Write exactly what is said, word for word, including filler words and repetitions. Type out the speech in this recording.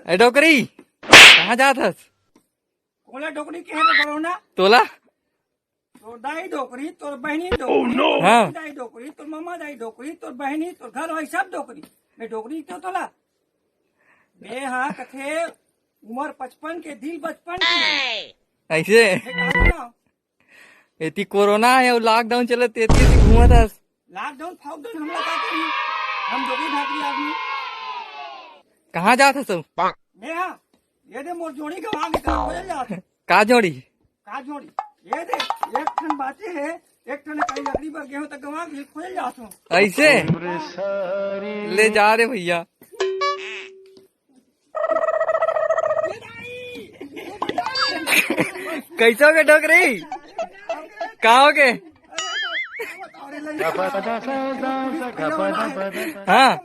ए डोकरी, कहाँ जात हस? कोला डोकरी के है तो करो ना। तोला? तोर दाई डोकरी, तोर बहनी डोकरी, तोर हाँ। दाई डोकरी, तोर मामा दाई डोकरी, तोर बहनी, तोर घर वाली सब डोकरी। मैं डोकरी तो तोला। मैं हाँ कथे उम्र पचपन के, दिल बचपन के। ऐसे? मैं कहूँ ना। एती कोरोना है और लॉकडाउन चलत, एती एती घूमत हस। लॉकडाउन फाउकडाउन हमला का करी? हम डोकरी भागरी आदमी। कहाँ जात हस सब? मैं हाँ, ये दे मोर जोड़ी गवा के कहाँ खोजल जात हूँ। का जोड़ी? का जोड़ी? ये दे, एक ठन बाचे है, एक ठन कहीं लकड़ी पर गेहूं तक गवा के खोजल जात हूँ। ऐसे? ले जा रे भैया। कैसे हो गए डोकरी? कहाँ हो गए? हाँ।